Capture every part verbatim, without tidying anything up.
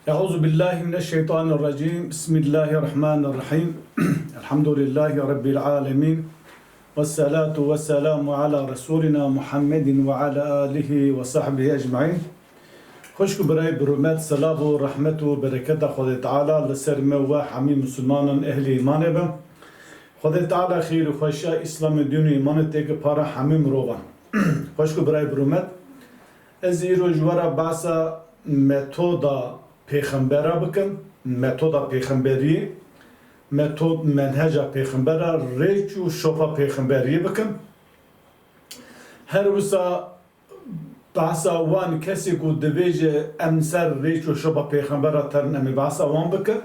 Euzu billahi mineşşeytanirracim. Bismillahirrahmanirrahim. Elhamdülillahi Rabbil alemin. Vessalatu vesselamu ala Resulina Muhammedin ve ala alihi ve sahbihi ecmaîn. Xwişk û birayê bi rûmet, selav û rehmet û bereketa Xwedê Teala li ser me û we hemî Musulmanan ehlî îmanê be. Xwedê Teala xêr û xweşiya Îslamê, dîn û îmanê têke para hemî mirovan. Xwişk û birayê bi rûmet, ez îro ji we re behsa metoda pêxembera bikim, metoda pêxemberiyê, metod, menheca pêxembera, rêç û şopa pêxemberiyê bikim. Her wisa behsa wan kesê ku divê ji em ser rêç û şopa pêxembera terin, em ê behsa wan bikin.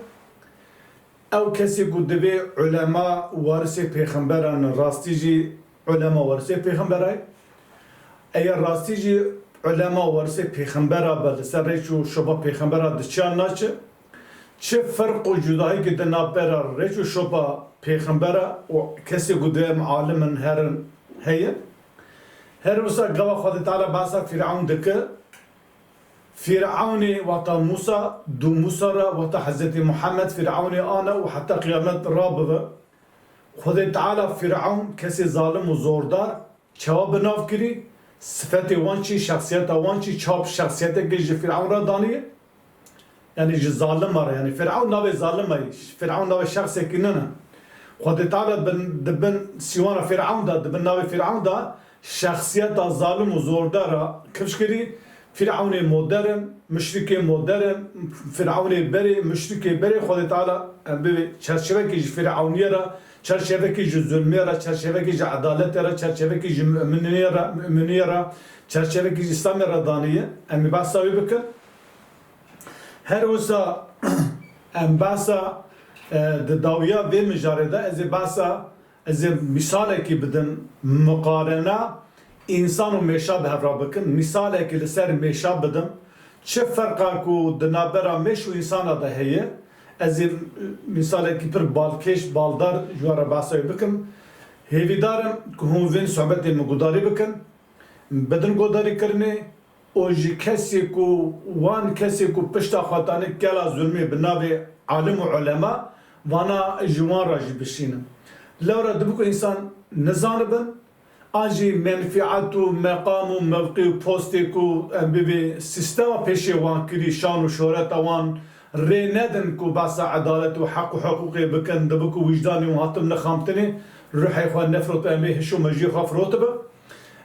Ew kesê ku divê ulema warisê pêxemberan, rastî jî ulema warisê pêxembera ye. Eger rastî jî ulema warisê pêxembera be, li ser rêç û şopa pêxembera diçiya naçe, çi ferq û cudahiyekî di navbera rêç û şopa pêxembera û kesê ku divê em alim in herin heye? Her wisa gava Xwedê Teala behsa Fîrewn dike. Fîrewnê wata Mûsa, dû Mûsa re, wata Hezretî Muhammed, Fîrewnê ana û heta qiyamet rabibe. Xwedê Teala Fîrewn, kesê zalim û zordar, çawa bi nav kirî? Sifetê wan çi, şexsiyeta wan çi, çap şexsiyetekê ji Fîrewn re daniye? Yanî ji zalima re, yanî Fîrewn navê zalima ye, Fîrewn navê şexsekî nine. Xwedê Teala bin, di bin sîwana Fîrewn de, di bin navê Fîrewn de şexsiyeta zalim û zordara kifş kirî. Fîrewnê modern, muşrikê modern, Fîrewnê berê, muşrikê berê, Xwedê Teala em bivê çerçevekê ji Fîrewniyê re, çerçevekê ji zulmê re, çerçevekê ji edaletê re, çerçevekê ji muminiyê re, muminiyê re, çerçevekê ji Îslamê re daniye. Em ê behsa wî bikin. Her wisa em behsa, e, di dawiya vê mijarê de ez ê behsa, ez ê mîsalekî bidim, miqarena însan û mêşa bi hev re bikim. Mîsalekî li ser mêşa bidim. Çi ferqa ku di navbera mêş û însana de heye? Ez ê mîsalekî pir balkêş, baldar ji we re behsa wê bikim. Hêvîdar im ku hûn vên sohbetê min gudarî bikin. Bidin gudarîkirinê û ji kesê ku, wan kesê ku pişta xwe dane kela zulmê bi navê alim û ulema, vana ji wan re jî bişînin. Lewra dibe ku însan nizanibin, an jî menfîet û meqam û mewqî û postê ku em bibê sîstema pêşê wan kirî, şan û şohreta wan rê nedin ku behsa edalet û heq û hiqûqê bikin, dibe ku wijdanê wan hatin nixamtinê, ruhê xwe nefrot, em ê hiş û mejiyê xwe firotibe.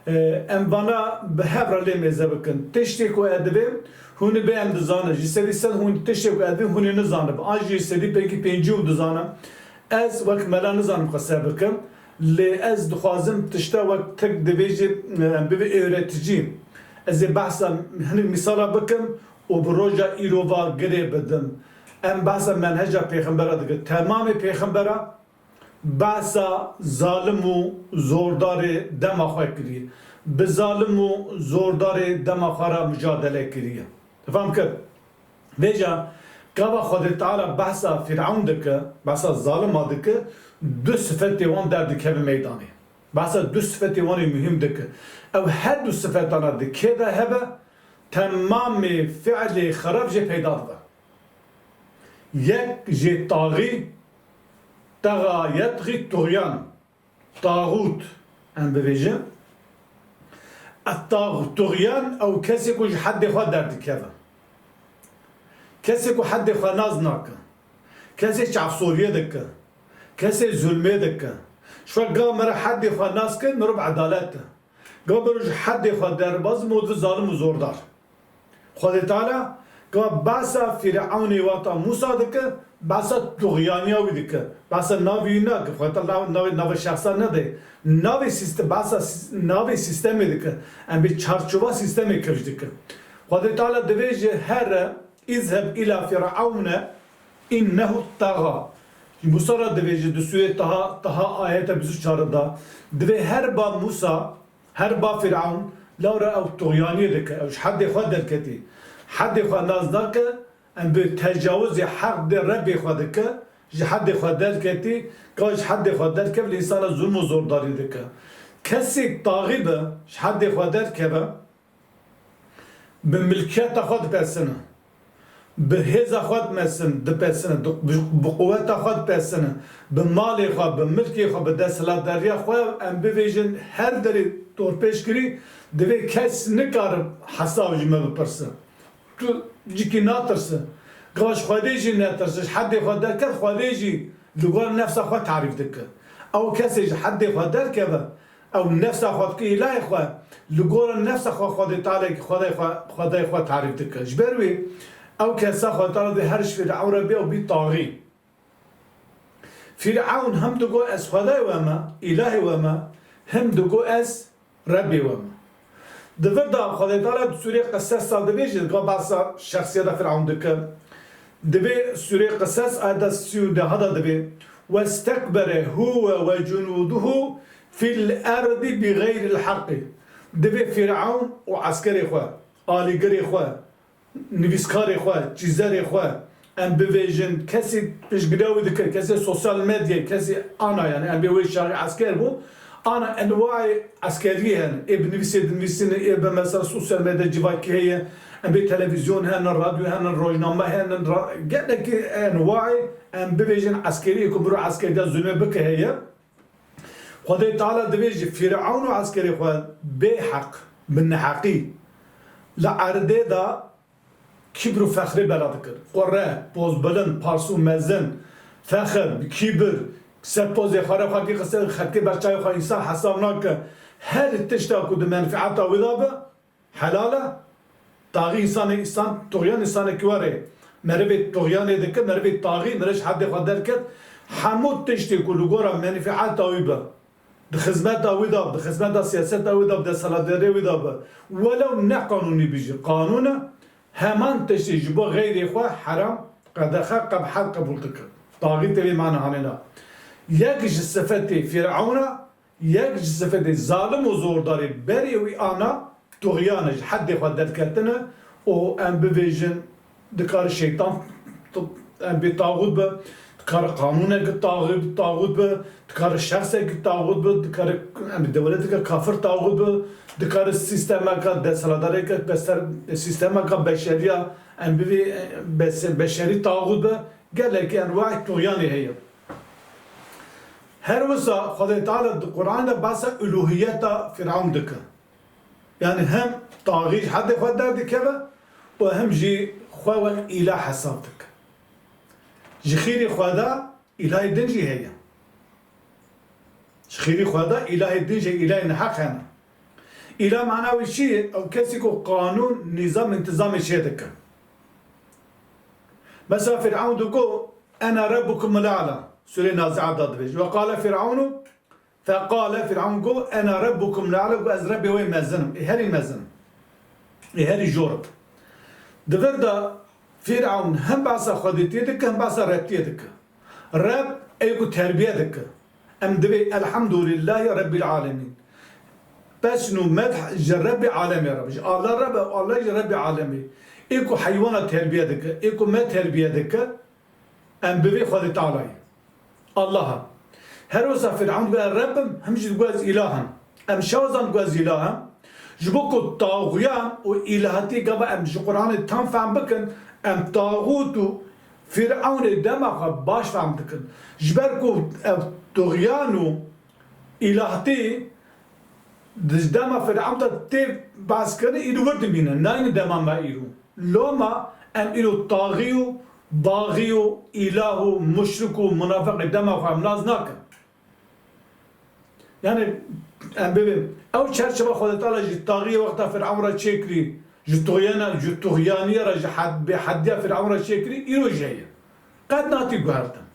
E, em vana bi hev re lê mêze bikin. Tiştê ku ez divêm, hûn ê bê em dizanin. Ji sedî sed hûn tiştê ku ez divêm, hûn ê nizanibin. An jî sedî pêkî pêncî hûn dizanin. Ez wek mela nizanim qise bikim. Lê ez dixwazim tişta wek tek divê jî, e, em bivê öğretici. Ez ê behsa hinek mîsala bikim û bi roja îro va girê bidim. Em behsa menheca pêxembera dikin. Temamê pêxembera behsa zalim û zordarê dema xwe kiriye. Bi zalim û zordarê dema xwe re micadele kiriye. Fam kir? Vêca, gava Xwedê Teala behsa Fîrewn dike, behsa zalima dike, du sifetê wan derdikeve meydanê. Behsa du sifetê wan ê muhîm dike. Ew her du sifetana di kê de hebe, temamê fiilê xerab jê peyda dibe. Yek jê taxî, texa yetxî tuxyan, taxût em bibêjin. Ettax-, tuxyan ew kesê ku ji heddê xwe derdikeve. Kesê ku heddê xwe nas nake. Kesê çavsoriyê dike. Kesê zulmê dike. Ji xwe ga mere heddê xwe nas kir, mirov edalet e. Ga biro ji heddê xwe derbaz, mirov zalim û zordar. Xwedê Teala ka behsa Fîrewnê wata Mûsa dike, behsa tuxyaniya wî dike. Behsa navê wî nake. Xwedê Teala navê, navê şexsa nede. Navê sîste-, behsa sî-, navê sîstemê dike. Em bê çarçova sîstemê kifş dike. Xwedê Teala divê ji here, "Îzheb îla Fîrewn'e înnehu texa." Ji Mûsa re divê ji di sûrê Teha, Teha ayeta bîst û çar da. Divê her ba Mûsa, her ba Fîrewn, lewra ew tuxyaniyê dike, ew ji heddê xwe derketî. Heddê xwe nas nake, em bi tecawizê heqdê Rebbê xwe dike, ji heddê xwe derketî, ka ji heddê xwe derkeve, li însana zulm û zordarî dike. Kesê taxî be, ji heddê xwe derkeve, bi milkiyeta xwe dipersine. Bi hêza xwe dimesin, dipesine, di, bi, bi quweta xwe dipesine, bi malê xwe, bi milkê xwe, bi desthilatdariya xwe, em bivêjin her derê dorpêç kirî, divê kes nikare hesab ji me bipirse. Tu cikî natirse. Gava ji Xwedê jî netirse, ji heddê xwe derket, Xwedê jî li gor nefsa xwe tarîf dike. Ew kesê ji heddê xwe derkeve, ew nefsa xwe dike îlahê xwe, li gora nefsa xwe Xwedê Teala, Xwedê xwe, Xwedê xwe tarîf dike. Ji ber wê ew kesa Xwedê Teala dê her ji Fîrewn re bê û bî taxî. Fîrewn him digo ez Xwedayê we me, îlahê we me, him digo ez Rebbê we me. Di vir de Xwedê Teala di Sûrê Qisas de dibêje, ga behsa şexsiyeta Fîrewn dike. Dibê Sûrê Qisas ayeta sî û deha de dibê, "Westekbere huwe we cunûduhu fil erdî bi xeyril heqî." Dibê Fîrewn û eskerê xwe, alîgirê xwe, nivîskarê xwe, çîzerê xwe, em bivêjin, kesê piştgiriya wî dikir, kesê sosyal medyayê, kesê ana, yani em bê wê şaxê esker bû, ana enwayê eskeriyê hene, ê bi nivîsê dinivîsîne, ê bi mesela sosyal medya civakî heye, em bê televîzyon hene, radyo hene, rojname hene, ra-, gelekî enwayê em bivêjin eskeriyê ku mirov eskeriya zulmê bike heye. Xwedê Teala divê ji Fîrewn û eskerê xwe bê heq, bi neheqî, li erdê de kîbr û fexrê bela dikir. Qure, pozbilind, parsû mezin, fexir, bi kîbir, ser pozê xwe re xwe kî xiste, xelkê ber çavê xwe însan hesab nake. Her tişta ku di menfieta wî de be, helal e. Taxî însanê, însan, tuxyan însanekî were. Merivê tuxyanê dike, merivê taxî, meriv ji heddê xwe derket. Hemû tiştê ku li gora menfieta wî be, di xizmeta wî de be, di xizmeta siyaseta wî de be, desthilatdariyê wî de be, welew ne qanûnî be jî, qanûn e, heman tiştê ji bo xeyrê xwe heram, qedexe, qebhet qebûl dike. Taxî tevî mana hanê ne. Yek ji sifetê Fîrewn e, Yek ji sifetê zalim û zordarê berê wî ana tuxyan e, ji heddê xwe derketine û em bivêjin, dikare şeytan, em bê taxût be, dikare qanûneke taxî-, taxût be, dikare şexsekî taxût be, dikare em dewleteke kafir taxût be, dikare sîstemeka desthilatdariyeke beser, sîstemeka beşeriya em bivê, bes-, beşerî taxût be, gelekî enwayê tuxyanê heye. Her wisa Xwedê Teala di Qur'an de behsa uluhiyeta Fîrewn dike. Yani hem taxî ji heddê xwe derdikeve û hem jî xwe wek îlah hesab dike. Ji xîrî xwe de îlahê din jî heye. Ji xîrî xwe de îlahê din jî îlahê neheq hene. Îlah mana wî çi ye? Ew kesî ku qanûn, nîzam, întizamê çêdike. Mesela Fîrewn digo, "Ene rebbukumul a'la." Sûrê Naziat de dibêje. "Ve qale Fîrewnû, feqale", Fîrewn got, "Ene rebbukumul a'la", got, "Ez Rebbê wê mezin im, ê herî mezin im, ê herî jor im." Di vir de Fîrewn hem behsa xwedîtiyê dike, hem behsa Rebbiyê dike. Reb ê ku terbiye dike. Em divê Elhamdulîllahî Rebbil Alemîn. Pesn û medh ji Rebbê Alemê re be. Ji Allah re be, Allah ji Rebbê Alemê. Ê ku heywana terbiye dike, ê ku me terbiye dike, em bivê Xwedê Tealayê. Allah e. Her wisa Fîrewn dibe Reb im, him jî digo ez îlah im. Em çawa zan digo ez îlah im? Ji bo ku taxuyan û îlahatî gava em ji Quranê tam fehm bikin, em taxût û Fîrewnê dema xwe baş fehm dikin. Ji ber ku ev tuxyan û îlahatî di dema Fîrewn de tê behskirin, îro wir dimîne, nayne dema me îro. Loma em îro taxî û baxî û îlah û muşrik û munafeqê dema xwe em nas nakin. Yani, em bibin. Ew çerçeva Xwedê Teala ji taxiyê wexta Fîrewn re çêkirî, ji tuxyana, ji tuxyaniya re, ji hed-, bêhediya Fîrewn re çêkirî, îro jî heye. Qet natî guhertin.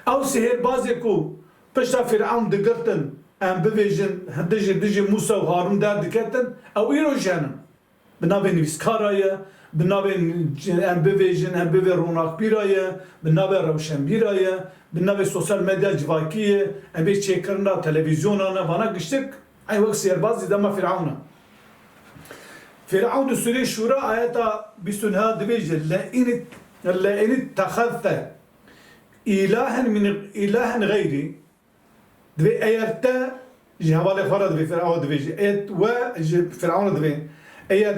Ew sihêrbazê ku pişta Fîrewn digirtin, em bibêjin, dijî, dijî Mûsa û Harûn derdiketin, ew îro jî hene. Bi navê nivîskara ye, bi navê, em bivêjin, em bivê ronakbîra ye, bi navê rewşenbîra ye, bi navê sosyal medya civakî ye, em bê çêkirina televîzyona ne, vana giştik, ey wek sêrbazî dema Fîrewn e. Fîrewn di Sûrê Şûra ayeta bîst û neh dibêje, "Le in, le in ittexezte îlahen min, îlahen xeyrî." Divê eyer te ji hevalê xwe re divê Fîrew divê jî. Eyer we ji Fîrewn re divê. Eyer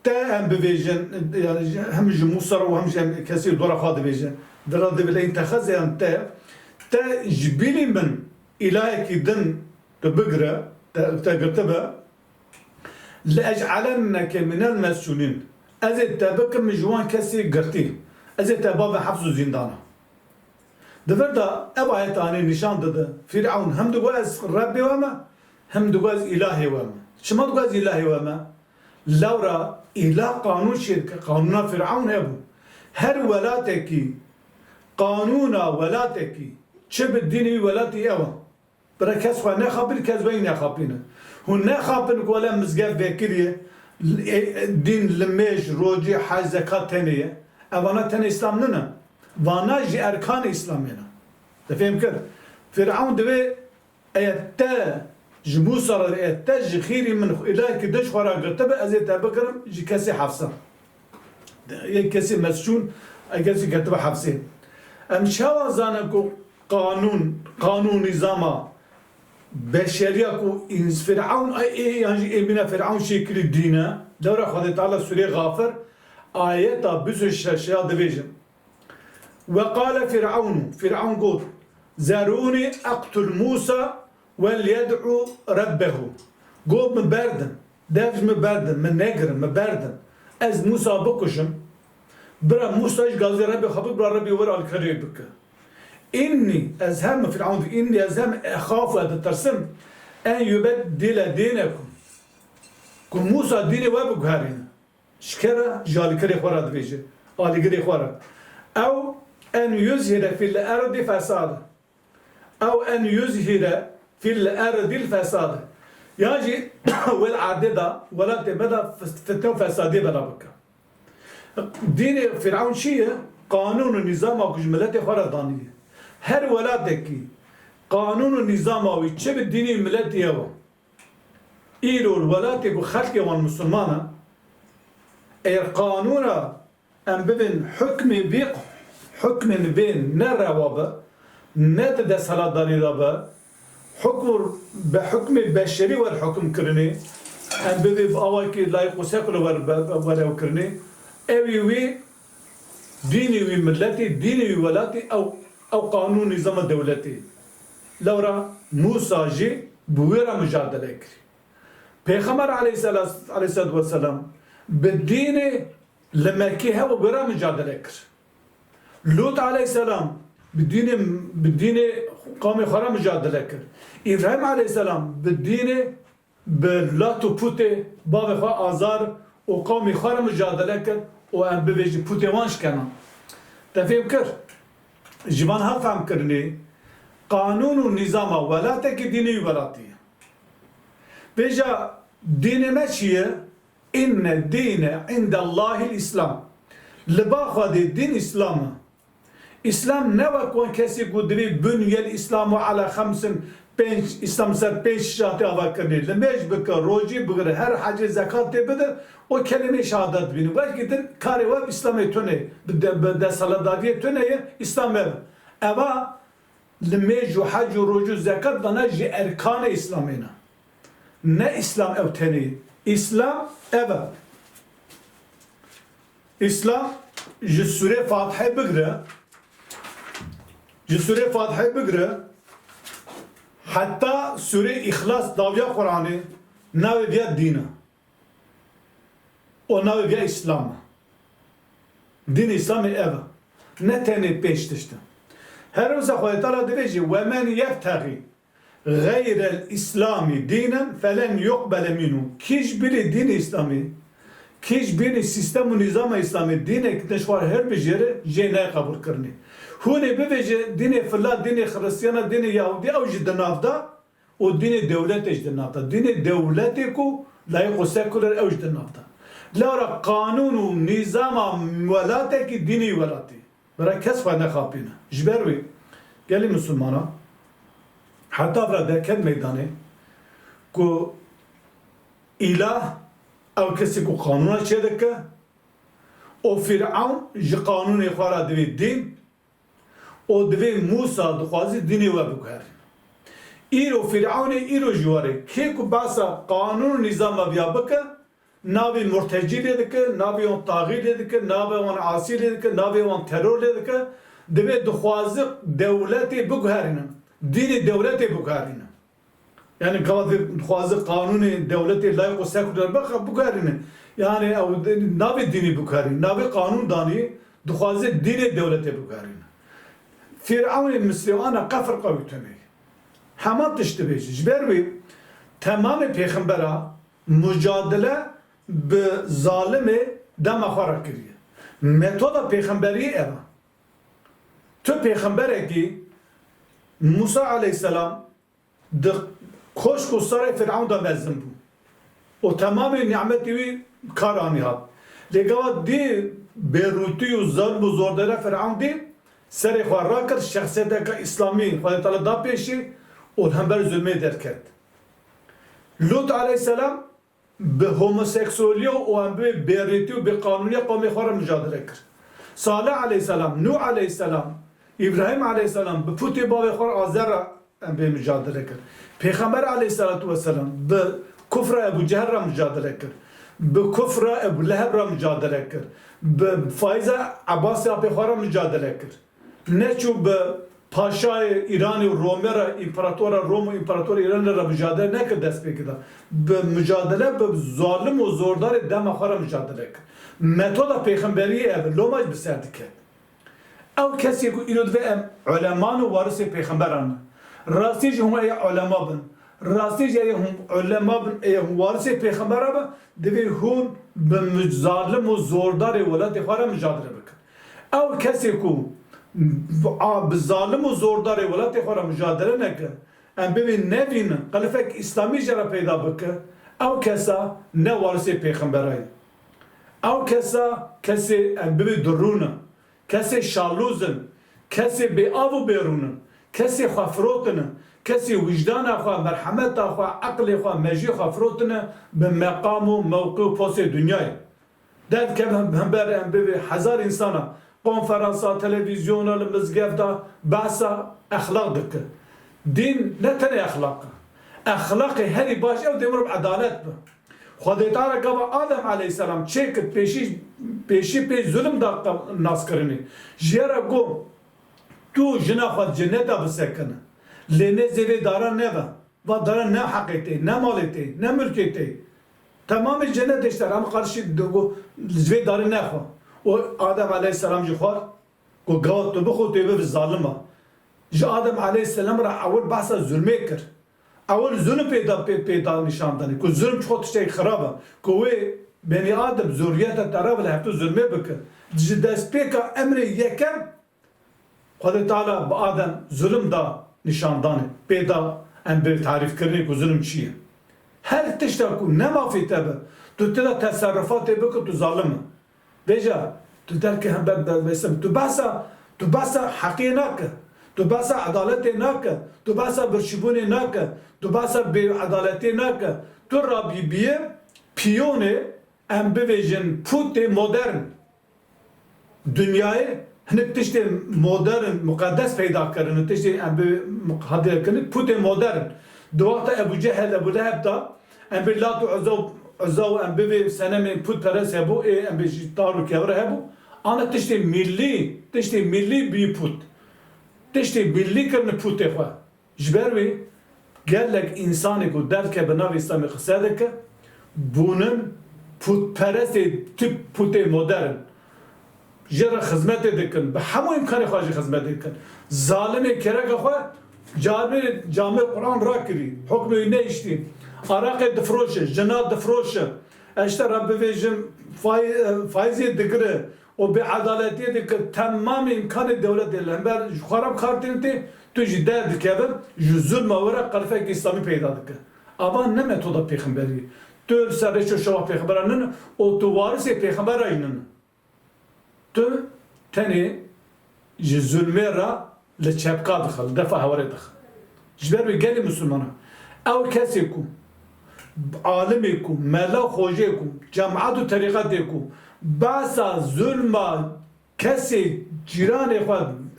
te em bivêjin, yani hem ji Musa re û hem ji em kesî dora xwe dibêjin. Dira divileyîn te xeze yan te, te ji bîlî min îlahekî din tu bigire, te, te girtibe, "Le ec'alenneke minel mescûnîn." Ez ê te bikim ji wan kesî girtî. Ez ê te bavim hefs û zîndana. Di vir de ev ayet anî nîşan dide. Fîrewn hem digot ez Rebbê we me, hem digot ez îlahê we me. Çima digot ez îlahê we me? Lewra îlah qanûn çêdike. Qanûna Fîrewn hebû. Her welatekî, qanûna welatekî, çi bi dînê wî welatî ew e. Bira kes xwe nexapîn, kes weng nexapîne. Hûn nexapin ku wele mizgeft vekiriye, e, e, dîn, limêj, rocî, hec, zekat tenê ye. Evana tenê Îslam nine. Vana jî erkanê Îslamê ne. Te fêm kir? Fîrewn divê, eya te ji Musa re, eya te ji xîrî min îlahekî din ji xwe re girtibe, ez ê te bikirim ji kesê hefsa. Yek kesî mescûn, yek kesî ketibe hefsê. Em çawa zanin ku qanûn, qanûn nîzama beşeriya ku ins-, Fîrewn, ê, ê, yan jî êmîna Fîrewn şêkirî dîn e? Lewra Xwedê Teala Sûreyê Xafir, ayeta bîst û şeş ya dibêje, "Ve qale Fîrewn", Fîrewn got, "Zerûnî eqtul Musa wel yed'u Rebbehu." Got, "Min berdin, dev ji min berdin, min negirin, min berdin. Ez Musa bikujim, bira Musa ji gazê Rebbê xwe bibira Rebbê were alîkariyê bike. Înnî, ez hem, Fîrewn dibê, înnî, ez hem exafu, ez ditirsim, en yubeddile dînekum." Ku Musa dînê we biguherîne. Ji ke re? Ji alîkirê xwe re dibêje. Alîgirê xwe re. Ew en yuzhire fil erdî fesad. Ew en yuzhire fil erdîl fesad. Yan jî wel erdê de, welatê me de fis-, fitne û fesadê bela bike. Dînê Fîrewn çi ye? Qanûn û nîzama ku ji miletê xwe re daniye. Her welatekî qanûn û nîzama wî çi bi dînê miletê ye we. Îro li welatê ku xelkê wan misilman e, eger qanûna em bibin hukmê vê, hukmên vê ne rewa be, ne di desthilatdarî de be, hukm bi hukmê beşerî wer hukm kirinê, em bibê bi awakî layîq û sekûler wer, be, be, wer ew kirinê, ewî wî dînê wî miletê, dînê wî welatê, ew, ew qanûn nîzama dewletê. Lewra Musa jî bi wê re micadele kir. Pêxember aleyhîsela-, aleyhîsselatu wesselam bi dînê li Mekkê hev û wê re micadele kir. Lût aleyhîsselam bi dînê, bi dînê qewmê xwe re micadele kir. Îbrahîm aleyhîsselam bi dînê, bi lat û pûtê bavê xwe Azar û qewmê xwe re micadele kir û em bibêjin pûtê wan şikena. Te fêm kir? Ji van ha fehm kirinê, qanûn û nîzama welatekî dînê wî welatî ye. Vêca dînê me çi ye? Inne dîne indellahil Îslam. Li ba Xwedê dîn Îslam e. Îslam ne wek wan kesî ku divê bunyel Îslamu ala xemsin, pênc, Îslam ser pênc şahtê ava kirinê. Limêj bike, rocî bigire, her hecê zekatê bide, o kelîmê şehadet bîne. Wekî din karê we bi Îslamê tune, bi de-, bi desthilatdariyê tune ye, Îslam ev. Eva limêj û hec û rocî û zekat vana ji erkanê Îslamê ne. Ne Îslam ew tenê. Îslam ev e. Îslam ji Sûrê Fatihê bigire, ji Sûrê Fatihê bigire, heta Sûrê Îxlas dawiya Qur'anê, navê viya dîn e. O navê viya Îslam e. Dîn Îslamê ev e. Ne tenê pênc tişt e. Her wisa Xwedê Teala dibêje, "Ve men yebtexî xeyrel Îslamî dînen felen yuqbele minhu." Kî ji bîrî dîn Îslamî, kî ji bîrî sîstem û nîzama Îslamî dînek din ji xwe her bijêre, jê nayê qebûlkirinê. Hûn ê bibêje, dînê fila, dînê Xiristiyana, dînê Yahûdî, ew jî di nav de, û dînê dewletê jî di nav de. Dînê dewletê ku layîq û sekuler ew jî di nav de. Lewra qanûn û nîzama welatekî dînê welatî. Bira kes xwe nexapîne. Ji ber wê gelî misilmana heta vira derket meydanê ku îlah ew kesî ku qanûna çêdike û Fîrewn ji qanûnê xwe re divê dîn û divê Mûsa dixwazî dînê we biguherîne. Îro Fîrewnê îro jî were kê ku behsa qanûn û nîzama viya bike, navê murtecî lê dike, navê wan taxî lê dike, navê wan asî lê dike, navê wan teror lê dike. Divê dixwaze dewletê biguherînin. Dînê dewletê biguherînin. Yani gava dixwaze qanûnê dewletê layîq û sekuler bixe, biguherîne. Yani ew de-, navê dînî biguherîne. Navê qanûn danî, dixwaze dînê dewletê biguherîne. Fîr'ewnê Misrê ana qefir qewitine. Heman tişt dibêje. Ji ber wî temamê pêxembera mucadele bi zalimê dema xwe re kiriye. Metoda pêxemberiyê ev e. Tu pêxemberekî, Musa aleyhisselam, di koşk û serê Fîr'ewn de mezin bû. Û temamê nîmetî wî kar anî hat. Lê gava dî bêrûtî û zilm û zordariya Fîr'ewn dî, serê xwe rakir, şexsiyeteke îslamî Xwedê Teala da pêşî û li hember zulmê derket. Lût aleyhisselam bi homoseksualiya û em bê bêrîtî û bêqanûniya qomê xwe re micadele kir. Salih aleyhisselam, Nûh aleyhisselam, Îbrahîm aleyhisselam bi pûtê bavê xwe re Azer re em bê micadele kir. Pêxember aleyhisselatu vesselam bi kufra Ebû Cehil re micadele kir. Bi kufra Ebû Leheb re micadele kir. Bi faiza Ebasê apê xwe re micadele kir. Neçû bi paşayê Îranê û Romê re, împeratora Rom û împeratora Îranê re micadele nekir destpêkê de. Bi micadele bi zalim û zordarê dema xwe re micadele kir. Metoda pêxemberiyê ev e, loma jî bi ser diket. Ew kesê ku îro divê em uleman û warisê pêxemberan in. Rastî jî hûn ê ulema bin. Rastî jî ê hûn ulema bin, ê hûn warisê pêxembera bin, divê hûn bi mi-, zalim û zordarê welatê xwe re micadele bikin. Ew kesê ku a, bi zalim û zordarê welatê xwe re micadele neke, em bibê nevînin, qelifek îslamî jê re peyda bike, ew kesa ne warisê pêxembera ye. Ew kesa kesê em bibê dirûn e. Kesê şalûz in, kesê bêav û bêrûn in, kesê xwefirotin in, kesê wijdana xwe, merhemeta xwe, eqlê xwe, mejiyê xwe firotine bi meqam û mewqî û postê dinyayê. Derdikevin hember em bibê hezar însana, konferansa, televîzyona, li mizgefta behsa exlaq dike. Dîn ne tenê exlaq e. Exlaqê herî baş ew dê mirov edalet be. Xwedê Teala gava Adem aleyhisselam çêkir pêşî, pêşî pê zulm da qe-, naskirinê. Ji ye re got, tu jina xwe di ceneta bisekine. Lê ne zêvê daran neve. Va daran ne heqê tê, ne malê tê, ne milkê tê. Temamê cenetê ji te re, em qarşî di got, ji vê darê nexwe. Û Adem aleyhisselam jî xwar, got, gava tu bixwe, tu yê bibî zalim a. Ji Adem aleyhisselam re ewil behsa zulmê kir. Ewil zulm pê da, pê, pê da nîşan danê, ku zulm çi xwe tiştekî xirab e, ku wê benî Adem zurriyeta te re li hevdû zulmê bike. Ji destpêka emrê yekem Xwedê Teala bi Adem zulm da nîşan danê, pê da em bê tarîfkirinê ku zulm çi ye. Her tişta ku ne mafê te be, tu tê de teserrufatê bike, tu zalim e. Vêca, tu derke hember derveysin. Tu behsa, tu behsa heqê nake. Tu behsa edaletê nake. Tu behsa birçîbûnê nake. Tu behsa bêedaletê nake. Tu rabî bîye piyonê, em bivêjin pûtê modern. Dinyayê hinek tiştê modern, muqedes peyda kirin. Tiştê em bi muqedes kirin, pûtê modern. Di wexta Ebu Cehel, Ebu Leheb da, em bi Lat û Uzza û, Uzza û em bivê senemên pûtperest hebû, ê em bi jî tar û kevir hebû. Ana tiştê millî, tiştê millî bî pût. Tiştê millî kirine pûtê xwe. Ji ber wê gelek însanê ku derke bi navê Îslamê qise dike, bûnin pûtperestê tip pûtê modern. Jê re xizmetê dikin, bi hemû îmkanê xwe jî xizmetê dikin. Zalimê kereka xwe camê, camê Quran rakirî, hukmê wî nehiştî. Araqê difiroşe, jina difiroşe. Ez ji te re bivêjim, fay-, faîzê digire. û bêedaletiyê dike, temamê îmkanê dewletê li hember ji xwe re bi kar tînin tê, tu jî derdikeve, ji zulma we re qelifek îslamî peyda dike. Ava ne metoda pêxemberiyê. Tu li ser rêç û şeva pêxembera nine û tu warisê pêxembera jî nine. Tu tenê ji zulmê re li çepka dixe, li defa hewarê dixe. Ji ber wê gelê misilmanan, ew kesê ku, alimê ku, mela xwecê ku, cemaet û terîqetê ku behsa zulma kesê, cîranê xwe,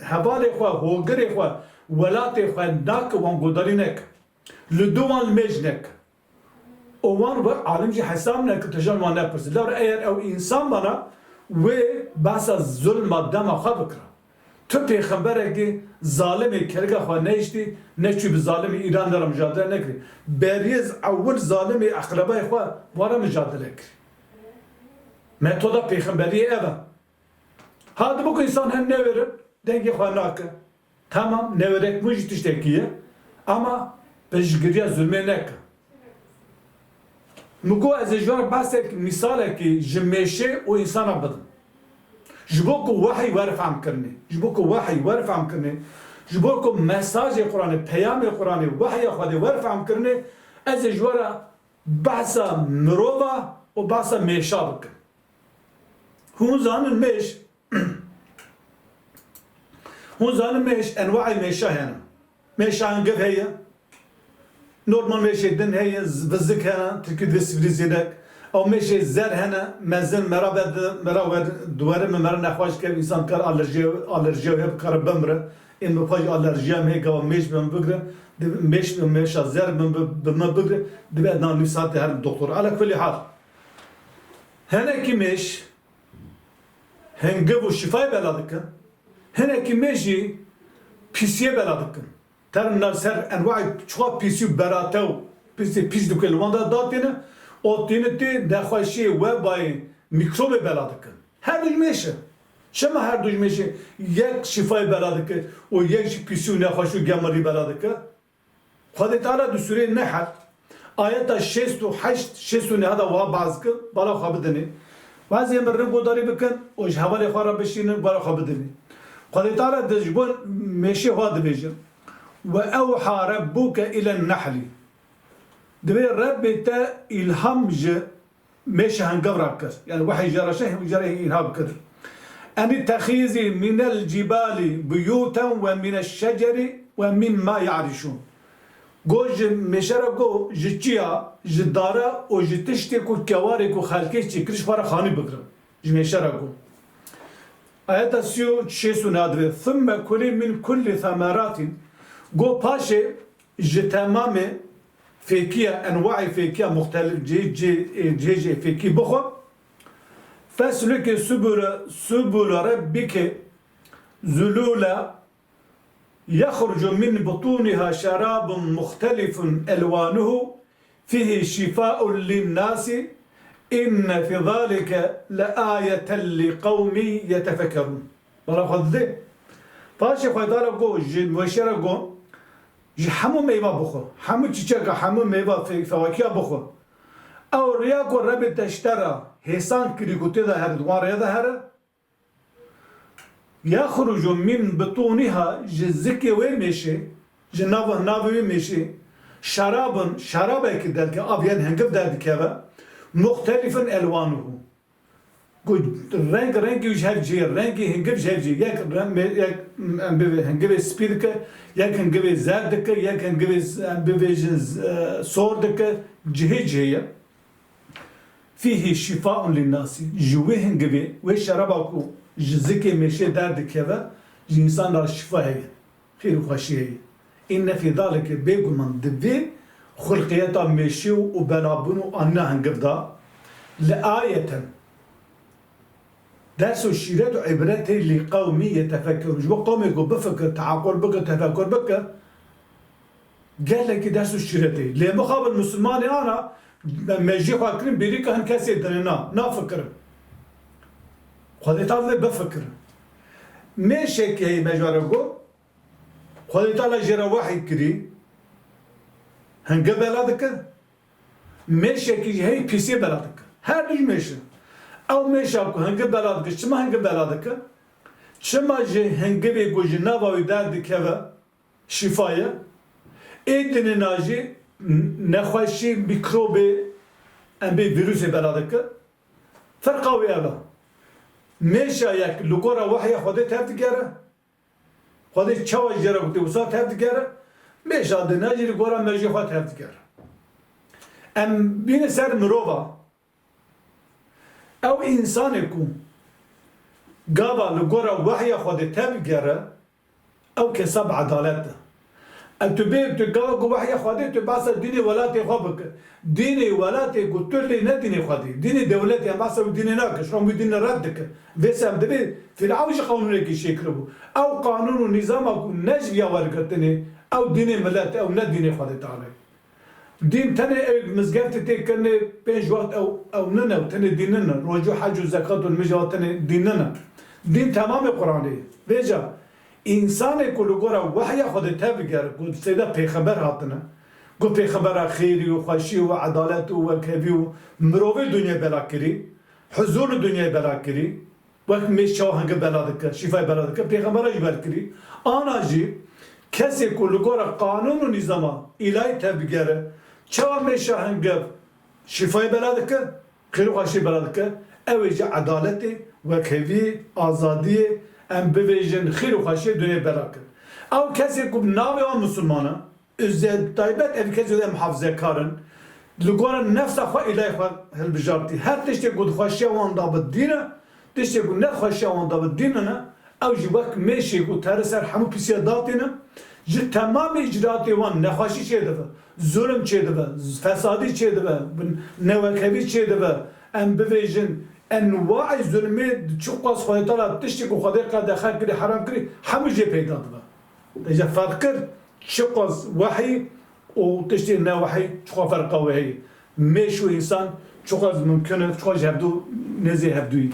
hevalê xwe, hogirê xwe, welatê xwe nake, wan guhdarî neke. Li dû wan li mêj neke. û wan we alim jî hesab neke, tu jan wan nepirsî. Lewra eger ew însan bana, wê behsa zulma dema xwe bikira. Tu pêxemberekî zalimê kêleka xwe nehiştî, neçû bi zalimê Îran de re mujadele nekirî. Berî ez ewil zalimê eqrebayê xwe wara mujadele kirî. Metoda pêxemberiyê ev e. Ha, dibe ku însan hin newêrin, dengê xwe nake. Tamam, newêrekbûn jî tiştekî ye. Ama piştgiriya zulmê neke. Min got, ez ê ji we re behsek, mîsalekî ji mêşê û însana bidim. Ji bo ku wehî were fehmkirinê, ji bo ku wehî were fehmkirinê, ji bo ku mesajê Quranê, peyamê Quranê, wehya Xwedê were fehmkirinê, ez ê ji we re behsa mirova û behsa mêşa bikim. Hûn zanin mêş, hûn zanin mêş, enwaê mêşa hene. Mêşa hingiv heye. Normal mêşê din heye, z-, vizik hene, tirkî divê sivrizinek. Ew mêşê zer hene, mezin, mera ve di-, mera we di-, di were min mera nexweş ke, însan kar alerjiya, alerjiya wê bikare bimire. Ên bi xwe jî alerjiya min heye, gava mêş bi min bigire, di-, mêş bi, mêşa zer bi, bi, bi min bigire, divê ez nîv saetê herim doktor. Ala kulî hal. Hinekî mêş hingiv û şîfayê bela dikin, hinekî mêş jî pîsiyê bela dikin. Terin na ser enwaî çiqa pîsî û berate û pîsê pîs dike li wan de datêne, û têne tê nexweşiyê, webayê, mîkrobê bela dikin. Her du ji mêş e. Çima her du ji mêşê yek şîfayê bela dike û yek jî pîsî û nexweşî û gemirî bela dike? Xwedê Teala di Sûreyê Nehl, ayeta şêst û heşt, şêst û neh de wiha behs kir, bala xwe bidinê. Bazê em rin guhdarî bikin û ji hevalê xwe re bişînin, bala xwe bidinê. Xwedê Teala di ji bo mêşê xwe dibêje, "Ve ewha rebbuke ilen nehlî." Divê Rebbê te îlham ji mêşa hingiv re kir. Yani wehî jê re şeh, jê re îlham kir. "Enittehizî minel cibali buyûten ve mineşşeceri ve mimma ya'rişûn." Got ji mêşe re got, ji çiya, ji dara û ji tiştê ku kewarê ku xelkê çêkiriş xwe re xanî bigirin. Ji mêşe re got. Ayeta sî û şêst û neh divê, "Thumme kulî min kulli semeratin." Got paşê ji temamê fêkiya, enwaî fêkiya muxtelif cihê, cihê, cihê fêkî bixwe. Feslukî subule, subule rebbike zulûla yexrucu min butûniha şerabun muxtelifun elwanuhu fîhî şîfaun linnâsî inne fî zalike le ayeten li qewmî yetefekkerûn. Bala xwe didê. Paşê Xwedê Teala got, ji mêşe re got, ji hemû meyva bixwe, hemû çîçeka, hemû meyva fe-, fewakiya bixwe. Ew riya ku Rebê te ji te re hêsan kirî ku tê de here, di wan rêya de here. Yexrucu min bitûniha, ji zikê wê mêşê, ji nav, navê wê mêşê, şerabun, şerabekî derdike, av yên hingiv derdikeve, muxtelifun elwanuhu. Ku reng rengî ji hev cihê, rengî hingiv ji hev cihê. Yek reng, yek, em bivê hingivê spî dike, yek hingivê zer dike, yek hingivê, em bivêjin, e, sor dike, cihê cihê ye. Fîhî şîfaun linnasî. Ji wê hingivê, wê şeraba ku ji zikê mêşê derdikeve, ji însan re şîfa heye. Xêr û xweşî heye. Înne fî zalike, bêguman di vê xulqiyeta mêşî û, û belabûn û anîna hingiv de, li ayeten, ders û şîret û îbret heye li qewmî yetefekkerûn. Ji bo qewmê ku bifikir, teaqul bike, tefekkur bike, gelekî ders û şîret heye. Lê mixabin misilmanê ana, me, mêjî xwe kirin, bêrîka hin kesê dinê na, nafikirin. Xwedê Teala dê bifikirin. Mêşekî heye me ji we re got, Xwedê Teala jê re wehî kirî, hingiv bela dike, mêşekî jî heyî pîsê bela dike. Her du ji mêşin. Ew mêşa ku hingiv bela dike, çima hingiv bela dike? Çima ji hingivê ku ji nava wî derdikeve şîfa ye, ê dinê na jî nexweşî, mîkrobê, em bê vîrusê bela dike? Ferqa wî ev e. Mêşa yek li gora wehya Xwedê tev digere, Xwedê çawa jê re gotê wisa tev digere, mêşa dina jî li gora mêjê xwe tev digere. Em bîne ser mirova. Ew însanê ku gava li gora wehya Xwedê tev digere, ew kesa bi edalet e. Ev tu bê, tu gava ku wehya Xwedê, tu behsa dînê welatê xwe bike. Dînê welatê ku tu lê ne dînê Xwedê. Dînê dewletê em behsa wî dînê nake. Şan wî dînê red dike. Vê sem dibê Fîrewn jî qanûnekî çêkiribû. Ew qanûn û nîzama ku ne ji viya wergirtinê, ew dînê milet, ew ne dînê Xwedê Teala ye. Dîn tenê ew mizgeftê tê kirinê pênc wext ew, ew nine, ew tenê dîn nine. Rocû, hec û zekat û nimêja tenê dîn nine. Dîn temamê Quranê ye. Vêca, însanê ku li gora wehya Xwedê tevgere, ku seyda pêxember hatine, ku pêxembera xêrî û xweşî û edalet û wekhevî û mirovê dinyayê bela kirî, huzûr li dinyayê bela kirî, wek mêş çawa hingiv bela dike, şîfayê bela dike, pêxembera jî berkirî. Ana jî kesê ku li gora qanûn û nîzama îlahî tevbigere, çawa mêşa hingiv şîfayê bela dike, xêr û xweşiyê bela dike, ew ê ji edaletê, wekheviyê, azadiyê, em bivêjin xêr û xweşiyê dinyayê bela kin. Ew kesê ku bi navê wan misilman e, Û zê-, taybet ev kesê de muhafizekar in. Li gora nefsa xwe, îlahê xwe hilbijartî. Her tiştê ku di xweşiya wan de bi dîn e, tiştê ku ne xweşiya wan de bi dîn nine, ew jî wek mêşê ku terê ser hemû pîsiya datîne, ji temamê îcraatê wan nexweşî çêdibe, zulm çêdibe, fesadî çêdibe, newekhevî çêdibe, em bivêjin, enwaê zulmê çiqas Xwedê Teala tiştê ku Xwedê qedexe kirî, heram kirî, hemû jê peyda dibe. Te jê ferq kir, çiqas wehî û tiştê ne wehî, çiqas ferqa wê heye. Mêş û însan çiqas mimkun e, çiqas ji hevdu nêzê hevduyî.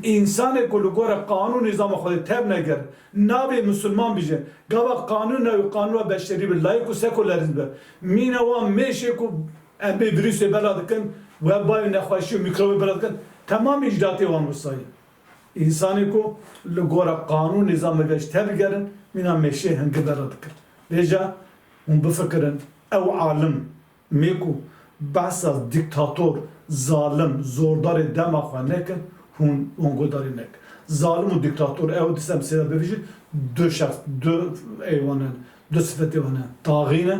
Însanê ku li gora qanûn nîzama Xwedê tev neger, nabê misilman bije, gava qanûna wî qanûna beşerî be, layîk û sekûlerîst be. Mîna wan mêşê ku em bê vîrusê bela dikin, webayê nexweşî û mîkrobê bela dikin, temamê îcraatê wan wisa ye. Însanê ku li gora qanûn nîzamê ve ji tev digerin, mîna mêşê hingiv bela dikin. Vêca hûn bifikirin, ew alim mê ku behsa dîktator, zalim, zordarê dema xwe nekin, hûn, hûn guhdarî nekin. Zalim û dîktator, ew dîsa em sêra bivêjin, du şexs, du ê wan in, du sifetê wan in. Taxî ne,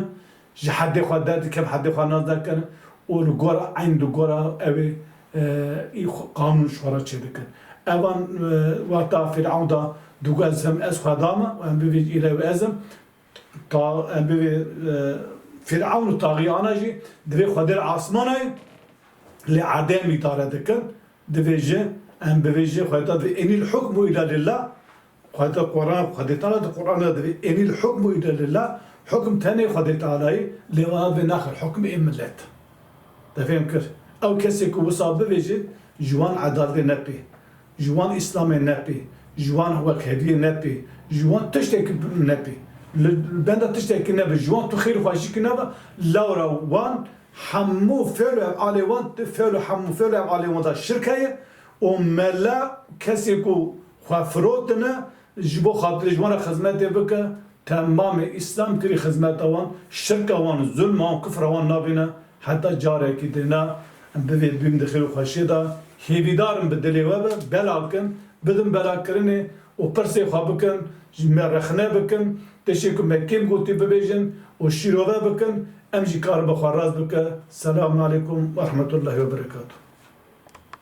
ji hedê xwe derdikevin, hedê xwe nas nekin û li gor, eyn li gora ew ê, e, î xwe, qanûn ji xwe re çêdikin. Evan, e, wexta Fîrewn da digot, ez him, ez Xweda me, em bivêjin îlahê wî ez im. Ta-, em bivê, e, Fîrewn û taxîyana jî divê Xwedê li asmana ye, lê erdê em îdare dikin. Divê ji, em bivêjin, Xwedê Teala divê, "Enil hukmu illa lillah." Xwedê Teala Quran, Xwedê Teala di Quran de divê, "Enil hukmu illa lillah." Hukum tenê Xwedê Teala ye, lê wana divê naxir, hukum ê millet. Te fêm kir? Ew kesê ku wisa bivêje, ji wan edaletê nepê, ji wan Îslamê nepê, ji wan wekheviyê nepê, ji wan tiştekî nepê. Li, li benda tiştekî nebe, ji wan tu xêr û xweşîkî nebe, lewra wan hemû fêl û efalê wan, fêl û hemû fêl û efalê wan de şirk heye û mela kesê ku xwe firotine, ji bo xatirê ji wan re xizmetê bike, temamê Îslam kirî xizmeta wan, şirka wan, zulma wan, kufra wan nabîne, heta carekî dîne em bivê bîm di xêr û xweşiyê de, hêvîdar in bi dilê we be, bela bikin, bidin belakirinê û pirsê xwe bikin, ji me rexne bikin, tiştê ku me kêm gotî bibêjin û şîrove bikin, em jî karibe xwe rast bike. Selamun aleykum we rehmetullahî we berekatuh.